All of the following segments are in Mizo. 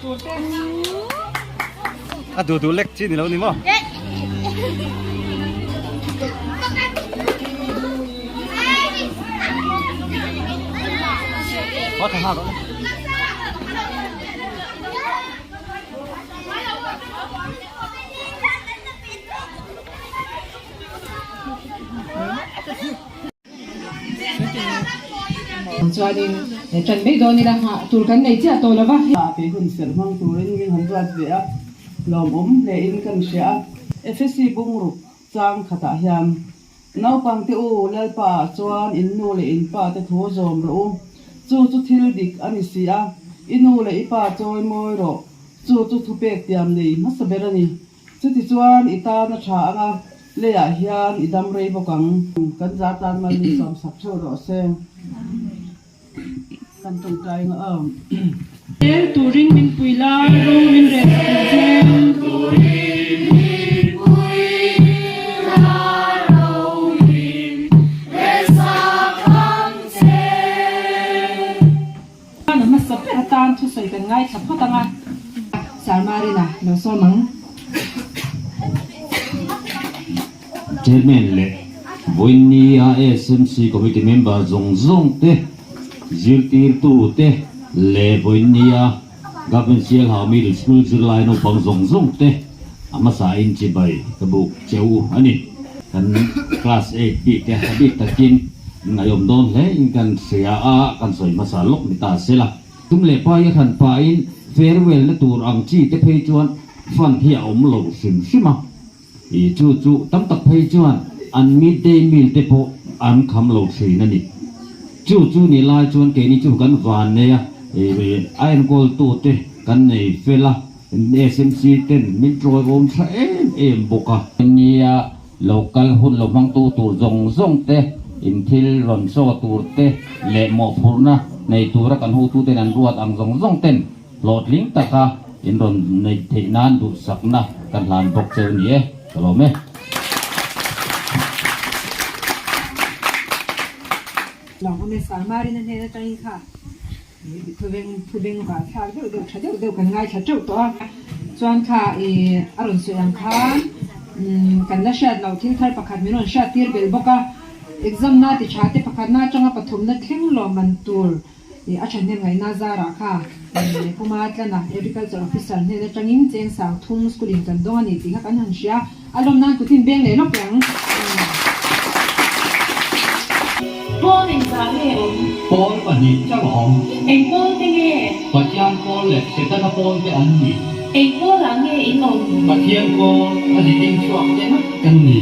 tur te. A duh duh lek chi ni lo ni maw? Có thằng nào đó. Chuanin ṭan mai dawn ila nghah tur kan nei chiah tawh lo va. Kei hun serh hmang turin min han ruat ve a, lawmawm hlein ka ni hria a. Efesi bungruk chang khatah hian Naupangte u, Lalpa ah chuan in nu leh in pa te thu zawm rawh u. Chu chu thil dik a ni si a, i nu leh i pa chawi mawi rawh. Chu chu thupek tiam nei hmasa ber a ni. Chutichuan i tan a tha ang a, leiah hian i dam rei bawk ang. Kan za tan mal min sawm sak theuh rawh se. Kan tawngtai nga a. Tel turin min pui la, ro min rel sak ang che. Hmana hmasa ber atan thusawi kan ngaithla phawt ang a, Sarmarina lo sawm ang. Chairman leh Vawiinnia SMC Committee member zawng zawng te, zirtirtu te leh Vawiinnia Government Sialhau Middle School zirlai naupang zawng zawng te a hmasa in chibai ka buk che u a ni. Kan Class 8 bik te a bik takin ngaihawm dawn hle in kan hria a, kan sawi hmasa lawk ni ta sela. Tum leh pa i hran pahin farewell na tur ang chi te phei chuan fund hi a awm lo hrim hrim a. I chu chu tam tak phei chuan an midday meal te pawh an kham lo thin a ni. Chu chu ni lai chuan keini chu kan van nei a, a enkawltu te kan nei fel a, SMC ten min ṭawiawm tha em em bawk a. Nia lo kal hun lo hmangtu tur zawng zawng te, in thil rawn saw tur te leh mawhphurhna nei tura kan hotuten an ruat ang zawng zawng ten Hlawhtling taka in rawn neih theih nan duhsakna ka hlan bawk cheu ni e, ka lawm e. Lawng awm e, Salmarin a hnen atangin kha thuveng thubeng vah thlak deuh deuh tha deuh deuh kan ngaithla teuh tawh a, chuan kha i a rawn sawi ang khan kan la hriat loh thil thar pakhat min rawn hriat tir belh bawk a, exam na ti tha te pakhatna atanga pathumna thleng lawmman tur. Ih a thahnem ngaihna zarah kha Puma Tlana Agriculture Officer hnen atangin cheng sang thum school in kan dawng a ni tih kha kan han hria. A lawm nan kutin beng leh lawk ang. Pawl engzah nge awm? Pawl pahnih chauh a awm. Eng pawl te nge? Pathian pawl leh Setana pawl te an ni. Eng pawl ah nge in awm? Pathian pawl a ziding chhuak te ngat kan ni.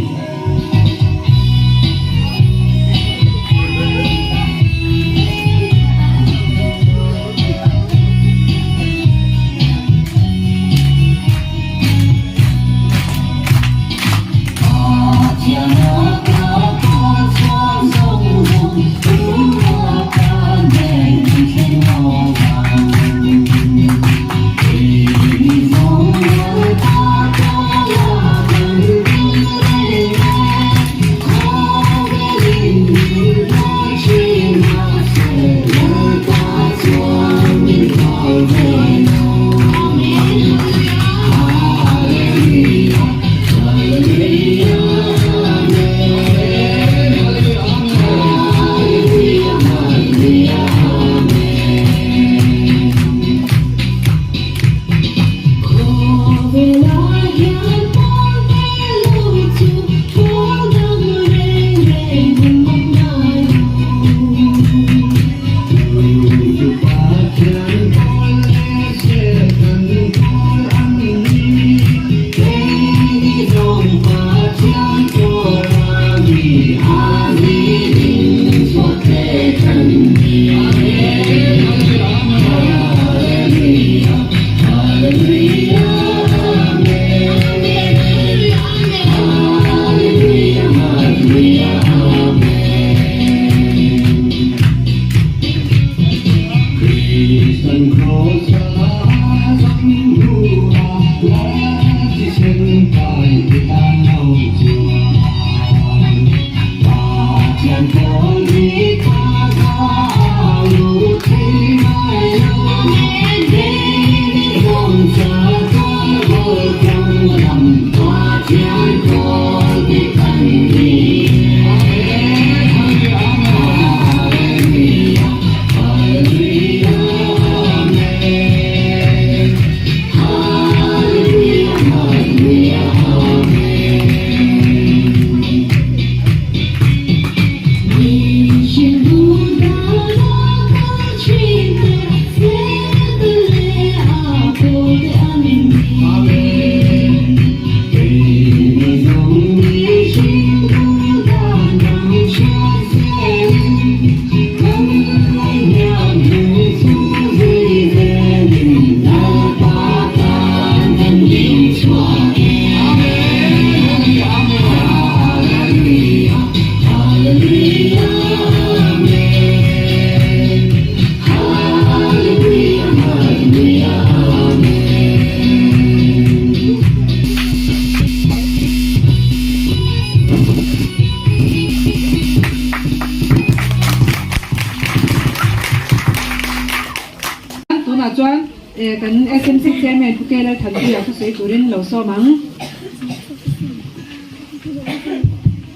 Kan SMC Chairman Pu K Lalthanpuia thusawi turin lo sawm ang.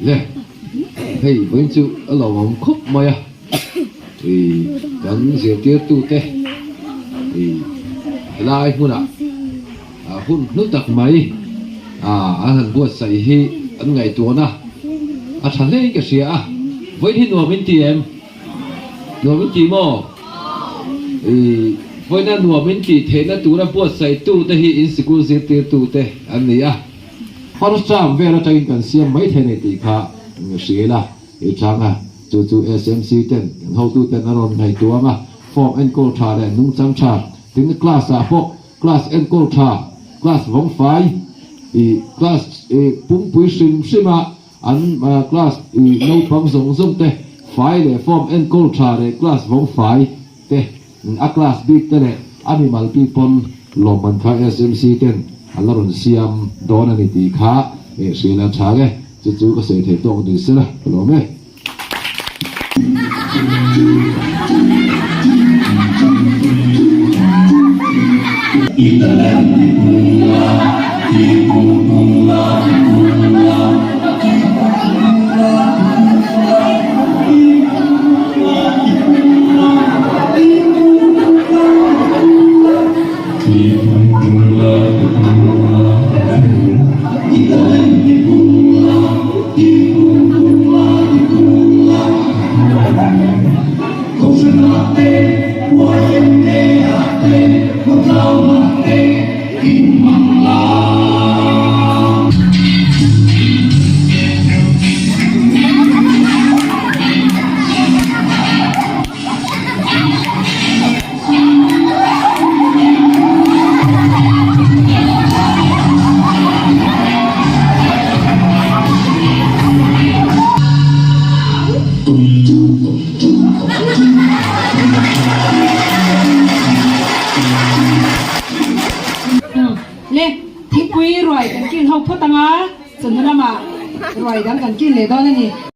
Le, hei vawiin chu a lawmawm khawp mai a, ih kan zirtirtute ih helai hmunah hun hnu tak mai ah an han buatsaih hi an ngaihtuahna a tha hle in ka hria a, vawiin hi nuam in ti em? Nuam in ti maw? Ih, vawiina nuam in tih theihna tura buatsaihtu te hi in sikul zirtirtu te an ni a. First term vel atangin kan siam mai thei nei tih kha hria ila i chang a. Chu chu SMC ten kan hotu ten an rawn ngaihtuah ang a, form enkawl tha leh nungchang tha, tin class ah pawh class enkawl tha, class vawng fai, ih class ih pumpui hrim hrim a An class naupang zawng zawng te fai leh form enkawl tha leh class vawng fai te a class bik te leh a mimal bik pawn lawmman kha SMC ten a la rawn siam dawn a ni tih kha hriat a tha nge chu chu ka sawi thei tawk ni sela ka lawm e. Le, thingpui ruai kan kil ho phawt anga, chawhnu lamah ruai dang kan kil leh dawn a ni.